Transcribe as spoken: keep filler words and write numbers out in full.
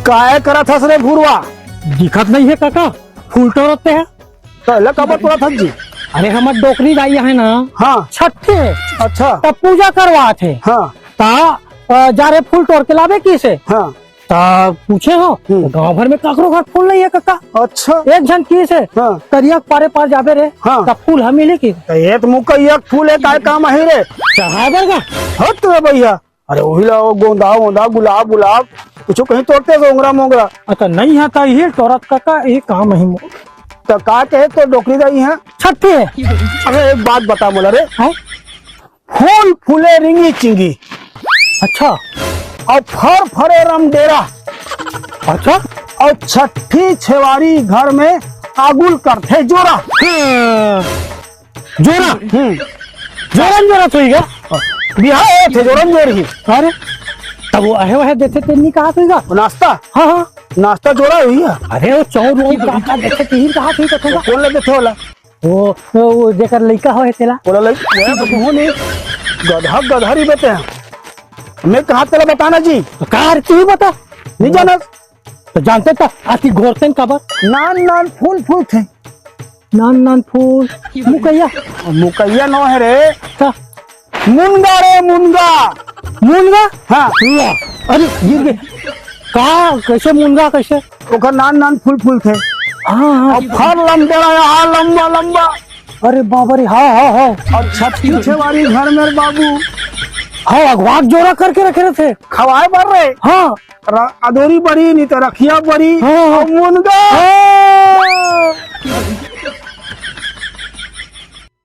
काय करत हस रे भुरवा? दिखत नहीं है काका, फूल टोरत हे। त एला काबर टोरत हस जी? अरे, हमर डोकरी दाई हे ना, हाँ। छट्ठी हे। अच्छा। तब पूजा करवात हे। हाँ। त, अ, जा रे फूल टोर के लाबे किसे। हाँ। त पूछे हो, हम्म। त गांव भर में काकरो घर फूल नहीं है काका। अच्छा। एक झन किसे, हाँ। करिया के पारे पार जाबे रे, हाँ। त फूल ह मिली कि? त ये त मुकैया के फूल हे, काय काम आही रे? चढ़ाए बर का? हट रे भैया, अरे, वही ला, वो गोंदा, वोंदा, गुलाब, गुलाब, कुछ कहीं तोरते हो, ओंगरा, मोंगरा। अच्छा, नहीं है, त यही टोरत काका, यही काम है मोर। त का कहे तो डोकरी दाई है? छट्ठी है। अरे, एक बात बता मोला रे। हैं? फूल फूले रिंगी चिंगी। अच्छा। अउ फर फरे रमडेरा। अच्छा। अउ छट्ठी छेवारी घर में आगुल करथे जोरा। हाँ। जोरा? हम्म। जोरन जोरत होही गा? बिहाव होत हे, जोरन जोरही। अरे, तब वो अहे वहे देथे, तेन नी कहत होही गा? नाश्ता? हाँ, हाँ। नाश्ता जोरा होही गा? अरे, वो चाउर वाउर का, का देथे, तेही कहत होही कथों गा। कोन ला देथे ओला? वो, वो, वो जेकर लइका होहे तेला। ओला लइ-, वो तो मुँह नहीं। गधा, गधा रही बेटे हैं। मैं कहाँ तेला बताना जी? तो का रे, तू ही बता। नहीं जाना। त जानते त अति घोरतेन काबर? नान नान फूल फूलथे। नान नान फूल, मुकैया। मुकैया नो हे रे। का? मुनगा रे, मुनगा। मुनगा? हाँ। वाह, अरे गिर गे। का, कैसे मुनगा, कैसे? ओकर नान नान फूल फूलथे। हाँ, हाँ। अउ फर लमडेरा, हाँ, लंबा लंबा। अरे बाबा रे, हाँ, हाँ, हाँ। अउ छट्ठी छेवारी घर में रे बाबू। हाँ, अगवात जोरा करके रखे रहिथे। खवाए बर रे। हाँ। र-, अदोरी बरी, नहीं तो रखिया बरी, हाँ। अउ मुनगा। हाँ।